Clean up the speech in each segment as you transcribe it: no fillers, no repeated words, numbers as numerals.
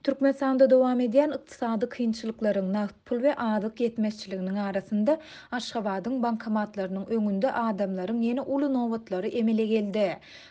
Türkmenistanda dowam edýän ykdysady kynçylyklaryň, nagt pul we azyk ýetmezçiliginiň arasynda Aşgabadyň bankomatlarynyň öňünde adamlaryň ýene uly nobatlary emele geldi.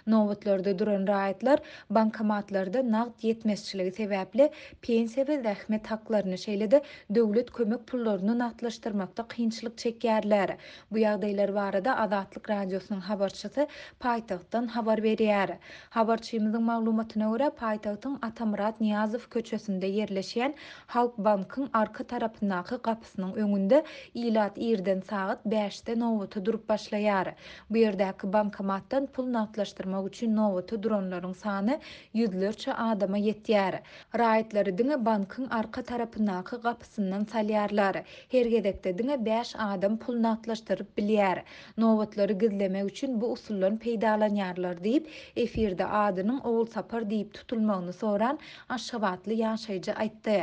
Nobatlarda duran raýatlar bankomatlarda nagt ýetmezçiligi sebäpli pensiýa we zähmet haklaryny, şeýle-de döwlet kömek pullaryny nagtlaşdyrmakda kynçylyk çekýärler. Bu ýagdaýlar barada Azatlyk Radiosynyň habarçysy paýtagtdan habar berýär. Habarçymyzyň maglumatyna görä, paýtagtyň Atamyrat Nyýazow köçesinde ýerleşýän Halkbankyň arka tarapyndaky gapysynyň öňünde ilat irden sagat bäşde nobata durup başlaýar. Bu ýerdäki bankomatdan pul nagtlaşdyrmak üçin nobata duranlaryň sany ýüzlerçe adama ýetýär. Raýatlary diňe bankyň arka tarapyndaky gapysyndan salýarlar. Her gezekde diňe bäş adam pul nagtlaşdyryp bilýär. Nobatlary gizlemek üçin bu usuldan peýdalanýarlar diýip, efirde adynyň Ogulsapar diýip tutulmagyny soran aşgabatly ýaşaýjy aýtdy.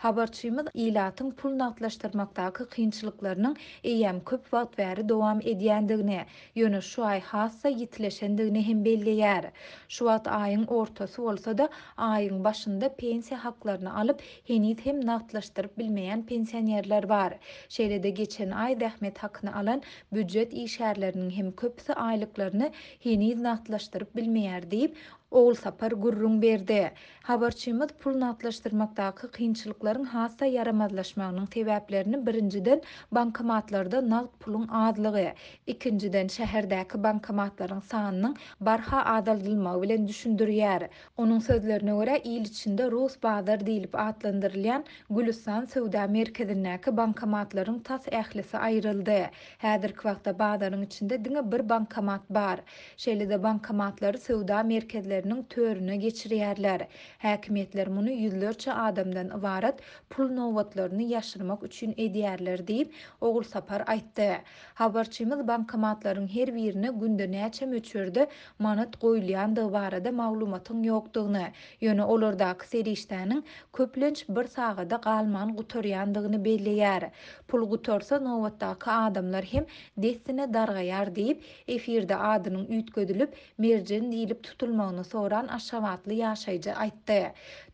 Habarçymyz ilatyň pul nagtlaşdyrmakdaky kynçylyklarynyň eýýäm köp wagt bäri dowam edýändigini, ýöne şu aý has-da ýitileşendigini hem belleýär. Şu wagt aýyň ortasy bolsa-da, aýyň başynda pensiýa haklaryny alyp, heniz hem nagtlaşdyryp bilmeýän pensionerler bar. Şeýle-de geçen aý zähmet hakyny alan býujet işgärleriniň hem köpüsi aýlyklaryny heniz nagtlaşdyryp bilmeýär diýip, Ogulsapar gürrüň berdi. Habarçymyz pul nagtlaşdyrmakdaky kynçylyklaryň has-da ýaramazlaşmagynyň sebäplerini birinjiden, bankomatlarda nagt puluň azlygy, ikinjiden, şäherdäki bankomatlaryň sanynyň barha azaldylmagy bilen düşündirýär. Onuň sözlerine görä, il içinde Rus bazar diýlip atlandyrylýan Gülüstan söwda merkezindäki bankomatlaryň tas ählisi aýryldy. Häzirki wagtda bazaryň içinde diňe bir bankomat bar. Şeýle-de bankomatlary söwda merkezleriniň törüne geçirýärler. Häkimiýetler muny ýüzlerçe adamdan ybarat pul nobatlaryny ýaşyrmak üçin edýärler diýip, Ogulsapar aýtdy. Habarçymyz bankomatlaryň her birine günde näçe möçberde manat goýulýandygy barada maglumatyň ýokdugyny, ýöne olardaky serişdäniň köplenç bir sagada galman gutarýandygyny belleýär. Pul gutarsa, nobatdaky adamlar hem dessine dargaýar diýip, efirde adynyň üýtgedilip, Merjen diýlip tutulmagyny soran aşgabatly ýaşaýjy aýtdy.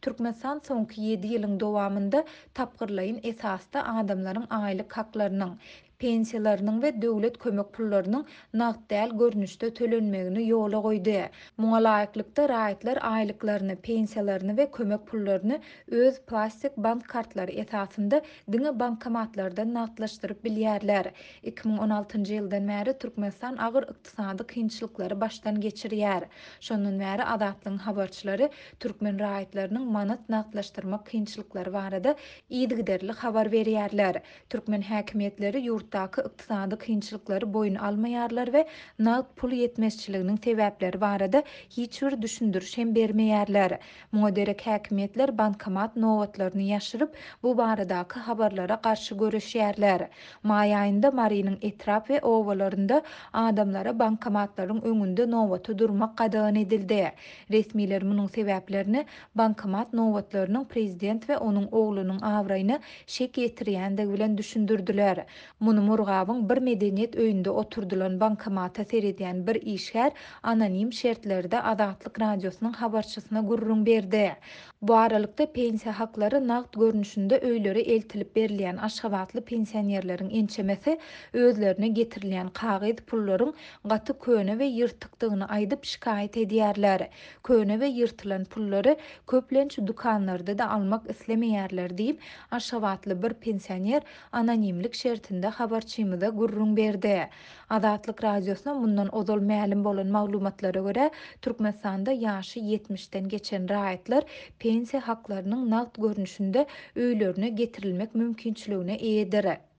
Türkmenistan soňky ýedi ýylyň dowamynda tapgyrlaýyn esasda adamlaryň aýlyk haklarynyň, pensiýalarynyň we döwlet kömek pullarynyň nagt däl görnüşde tölenmegini ýola goýdy. Muňa laýyklykda, raýatlar aýlyklaryny, pensiýalaryny we kömek pullaryny öz plastik bank kartlary esasynda diňe bankomatlardan nagtlaşdyryp bilýärler. 2016-njy ýyldan bäri Türkmenistan agyr ykdysady kynçylyklary başdan geçirýär. Şondan bäri Azatlygyň habarçylary türkmen raýatlarynyň manat nagtlaşdyrmak kynçylyklary barada yzygiderli habar berýärler. Türkmen häkimiýetleri ýurtdaky ykdysady kynçylyklary boýun almaýarlar we nagt pul ýetmezçiliginiň sebäpleri barada hiç bir düşündiriş hem bermeýärler. Muňa derek häkimiýetler bankomat nobatlaryny ýaşyryp, bu baradaky habarlara garşy göreşýärler. Maý aýynda Marynyň etrap we obalarynda adamlara bankomatlaryň öňünde nobata durmak gadagan edildi. Resmiler munuň sebäplerini bankomat nobatlarynyň prezident we onuň oglunyň abraýyna şek ýetirýändigi bilen düşündirdiler. Muny Murgabyň bir medeniýet öýünde oturdylan bankomata seredýän bir işgär anonim şertlerde Azatlyk Radiosynyň habarçysyna gürrüň berdi. Bu aralykda, pensiýa haklary nagt görnüşinde öýlere eltilip berilýän aşgabatly pensionerleriň ençemesi özlerine getirilýän kagyz pullaryň gaty köne we ýyrtykdygyny aýdyp şikaýat edýärler. Köne we ýyrtylan pullary köplenç dükanlarda-da almak islemeýärler diýip, aşgabatly bir pensioner anonimlik şertinde habarçymyza gürrüň berdi. Azatlyk Radiosyna mundan ozal mälim bolan maglumatlara görä, Türkmenistanda ýaşy ýetmişden geçen raýatlar pensiýa haklarynyň nagt görnüşinde öýlerine getirilmek mümkinçiligine eýedir.